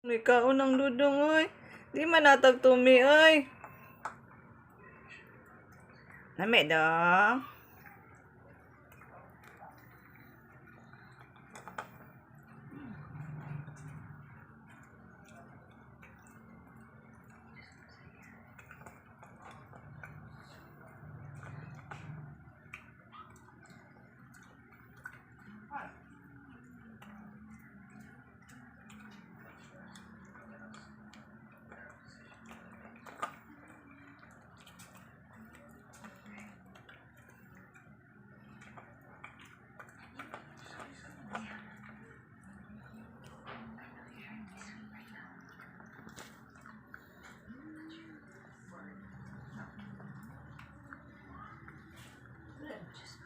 May kaon ang dudong, oy. Di man natag tumi, oy. Lami dong.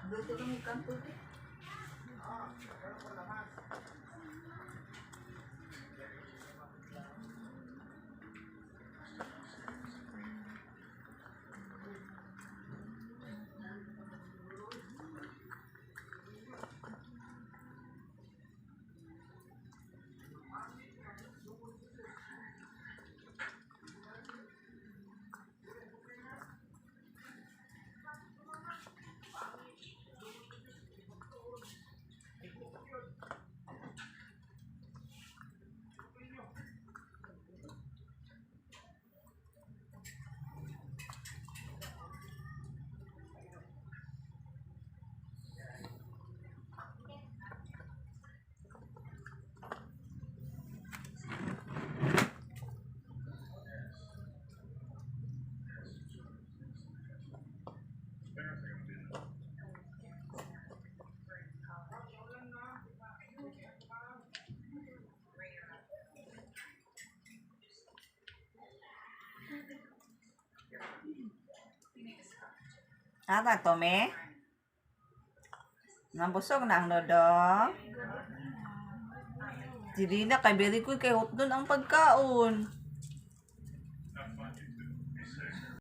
Luto lang yung kanto eh. Ata, tumi? Nabusog na ang dodong. Dili na, kay very good kay hotdog ang pagkaon.